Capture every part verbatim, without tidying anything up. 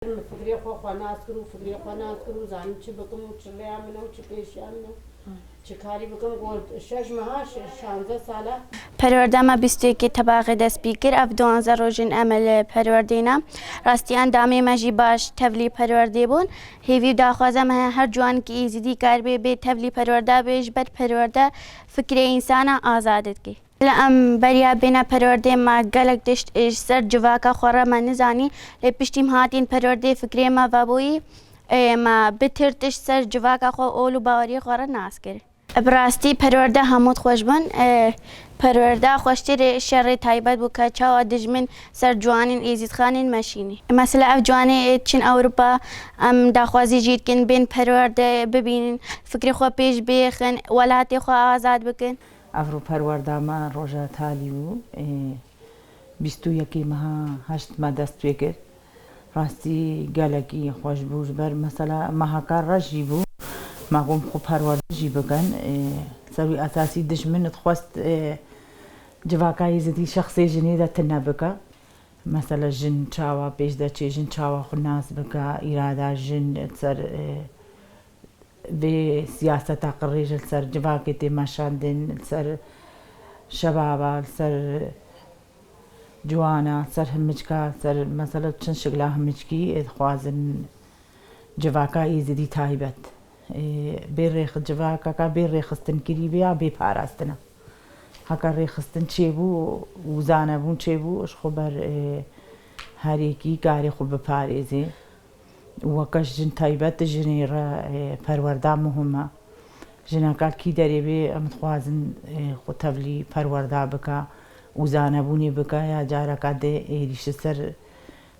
Min fikrê xwe xwe nas kir û fikrê xwe nas kir û zanim çi bikim û çi rêya min e û çi pêşiya min e. Çi karî bikim, got şeş meha, şe-, şanzeh sala. Perwerde me bîst û yekê tebaxê dest pê kir, ev duwanzeh rojên em li perwerdê ne. Rastî endamê me jî baş tevlî perwerdê bûn. Hêvî û daxwaza me heye her ciwanekî êzidî karibê bê tevlî perwerde bê, ji ber perwerde fikrê însana azad dike. Lê em beriya bêne perwerdê me gelek tişt ji ser civaka xwe re me nizanî, lê piştî em hatîn perwerdê fikrê me vebûyî, ê, me bitir tişt ser civaka xwe, ol û baweriyê xwe re nas kir. Bi rastî perwerde hemû dixweş bin. Ê, perwerde xweştirê şerê taybet bû ke çawa dijmin ser ciwanên êzîdxanên meşînî. Mesela ev ciwanê ê çin Ewropa, em daxwazî jî dikin bên perwerde bibînin, fikrê xwe pêş bêxin, welatê xwe azad bikin. Evro perwerda me roja talî bû. Ê, bîst û yekê meha heşt me dest pê kir. Rastî gelekî xweş bû, ji ber mesela mehaka reş jî bû. Me got em xwe perwerde jî bikin. Ê, ser wî esasî dijmin dixwest, ê, civaka êzidî şexsê jinê de tune bike. Mesela jin çawa pêş de çê, jin çawa xwe nas bike, îrada jin li ser, ê, vê siyaseta qirêj li ser civakê tê meşandin, li ser şebaba, li ser ciwana, li ser himiçka, li ser mesela çend şikla himiçkî ê dixwazin civaka êzidî taybet. Ê, bê rêx-, civakeka bê rêxistinkirî bê ya bê parastina. Heke rêxistin çêbû û zanebûn çêbû, ji xwe ber, ê, herêkî karê xwe biparêzê. Weke jin taybet jinê re, e, perwerda muhim e. Jineka kî derê bê, em dixwazin, e, xwe tevlî perwerda bike û zanebûnê bike ya careka dê êrîşî ser,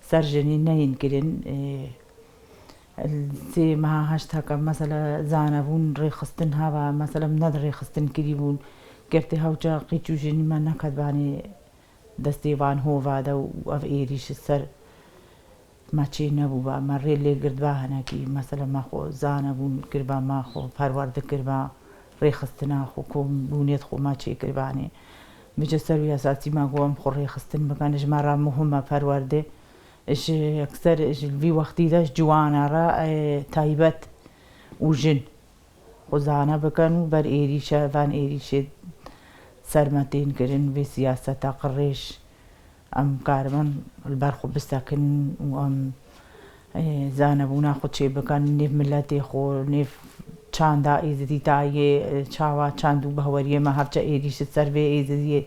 ser jinê neyên kirin. E, sê meha heşt heke mesela zanebûn rêxistin hebe, mesela em ne di rêxistin kirî bûn, girtê hewce qîç û jinî me neketbanê destê van hova de û ev êrîş li ser me çê nebûba, me rê lê girtba hinekî, mesela me xwe zanebûn kirba, me xwe perwerde kirba, rêxistina xwe, kombûnê xwe me çê kirbanê. Vêca ser wî esasî me got em xwe rêxistin bikin, ji me re muhim e perwerde. Ji yekser ji vî wextî de ji ciwana re, e, taybet û jin xwe zane bikin û ber êrîşe, van êrîşê ser me tên kirin, vê siyaseta qirêj em karibin li ber xwe bisekinin û em, e, zanebûna xwe çêbikin, nêv miletê xwe, nêv çanda êzidî dayê, e, çawa çand û behweriyê me hevçe êrîş li ser vê êzidiyê,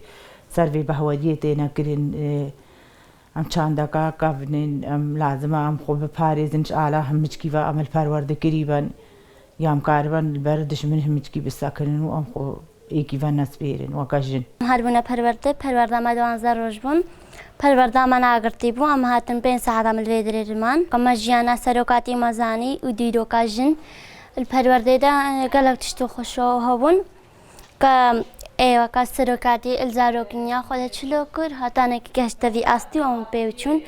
ser vê behweriyê têne kirin, e, Em çandeka kevnên, em lazim e em xwe biparêzin, ji ala himiçkî ve em li perwerde kirî bin, ya em karibin li ber dijmin himiçkî bisekinin û em xwe êkî ve nespêrin weke jin. Her bûne perwerde, perwerda me duwazdeh roj bûn. Perwerda me nagirtî bû, em hatin pênc saet em li vê dirê diman. Ka me jiyana serokatî me zanî û dîroka jin. Li perwerdê de, e, gelek tişt û xweşo hebûn. Ka ê weka serokatî il zarokiniya xwe de çilo kir, hatanekî geşte vî astî û em pê çûn.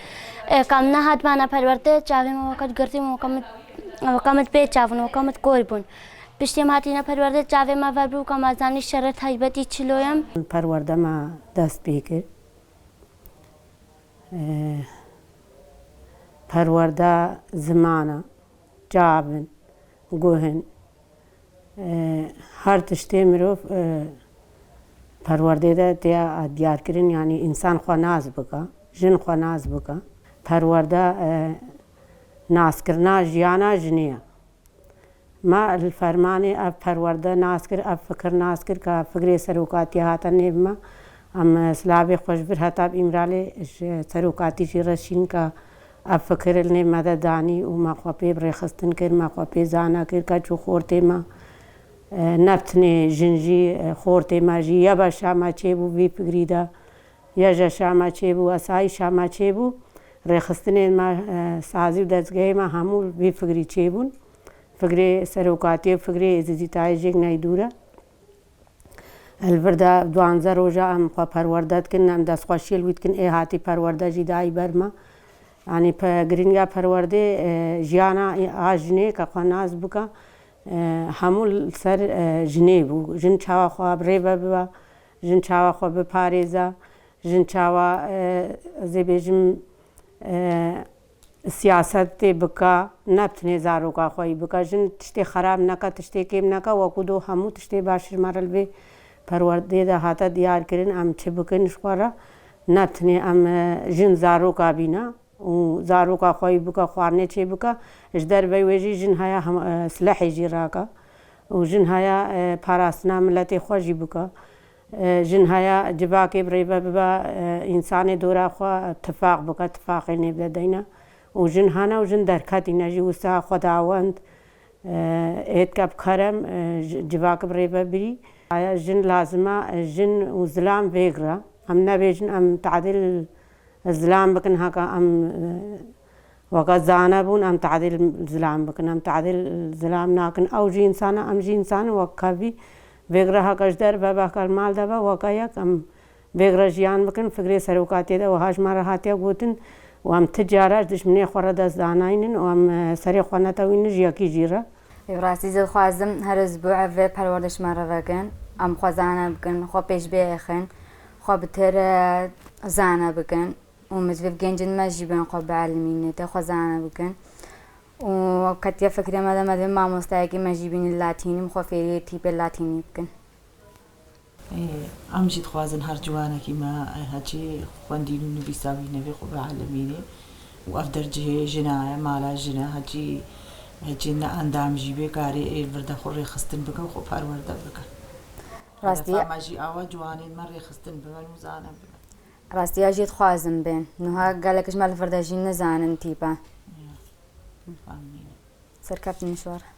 Ê, ka em nehatibana perwerde, çavê me weka digirtî û weka min, weka min pê çav bûn, weka min kor bûn. Piştî em hatîne perwerde, çavê me ver bû, ka me zanî şere taybetî çilo ye. Perwerde me dest pê kir. Ê, perwerde ziman e. Çav in, guh in. E, her tiştê mirov, e, perwerdê de tê diyarkirin, yanî însan xwe nas bike, jin xwe nas bike. Perwerde, e, naskirina jiyana jinê ye. Me li fermanê ev perwerde nas kir, ev fikir nas kir, ka fikrê serokatiyê hate nêv me. Em silavê xwe ji vir heta bi Îmralê ji serokatî jî re şîn, ka ev fikir li nêv me de danî û me xwe pê bi rêxistin kir, me xwe pê zane kir, keç û xortê me, e, ne bi tenê jin jî, e, xortê me jî, ye beşa me çêbû vî fikrî de, ye jeşa me çêbû, esayîşa me çêbû, rêxistinên me, e, sazî û dezgehê me hemû vî fikrî çêbûn. Fikrê serokatiyê, fikrê êzidîtayê jêk ney dûr e. Li vir de duanzeh roja em xwe perwerde dikin, em destxweşiyê li wî dikin, ê hatî perwerde jî dayî ber me. Yanî pe-, giringiya perwerdê, e, jiyana a jinê ke xwe nas bike, e, hemû li ser, e, jinê bû. Jin çawa xwe bi rê ve bibe, jin çawa xwe biparêze, jin çawa, e, ez ê bêjim, e, Siyasetê bike, ne bi tenê zaroka xwe yî bike. Jin tiştê xerab neke, tiştê kêm neke, wekû do hemû tiştê baş ji me re li vê perwerdê de hate diyar kirin, em çi bikin ji xwe re. Ne bi tenê em, e, jin zaroka bîne û zaroka xwe yî bike, xwarinê çê bike. Ji derveyî wê jî jin heye hem, e, silehê jî rake û jin heye, e, parastina miletê xwe jî bike. E, jin heye civakê bi rêve bibe, e, însanê dora xwe tifaq bike, tifaqê nêbide deyne. Û jin hene û jin derketîne jî wisa xwedawend, e, êdke bi kerem, e, ji-, civakê bi rêve birî. Heye jin lazim e, e, jin û zilam vêgre. Em nebêjin em tadîl zilam bikin, heke em, e, weke zane bûn, em tadîl zilam bikin. Em tadîl zilam nakin. Ew jî însan e, em jî însan in, wek kevî. Vêgre heke ji derve be, heke li mal de be, weke yek em vêgre jiyan bikin. Fikrê serokatiyê de wiha ji me re hatiye gotin û em ti cara ji dijminê xwe re dest danaynin û em, e, serê xwe netewînin ji yekî jî re. Ê, bi rastî ez dixwazim her ji bo ev vê perwerde ji me re vekin. Em xwe zane bikin, xwe pêş bêxin, xwe bi tir, e, zane bikin. Û em divê gencên me jî bên xwe bielimînin, tê xwe zane bikin. Û ketiye fikrê me de, me divê mamostayekî me jî bînin latînî, em xwe fêrî tîpê latînî bikin. Ê, em jî dixwazin her ciwanekî me, e, heçî xwendîn û nivîsa wî nevê xwe bielimînê û ev dercihê jina ye, mala jin e, heçî, heçî ne endam jî bê karê ê vir de xwe rêxistin bike û xwe perwerde bike. Rastî. Hedefa me jî awa ciwanên me rêxistin bibin û zane bibin. Rastiya jî dixwazim bên. Niha gelek ji me li vir de jî nizanin tîpa. Ya. Fehmî. Serkeftin ji we re.